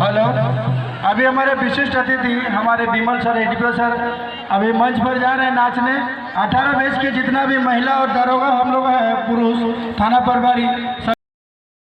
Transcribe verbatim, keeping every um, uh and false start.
Hello, अभी हमारे विशिष्ट अतिथि हमारे विमल सर, एडीपीओ सर अभी मंच पर जा रहे हैं नाचने। अठारह बैच के जितना भी महिला और दरोगा हम लोग हैं, पुरुष, थाना प्रभारी, सब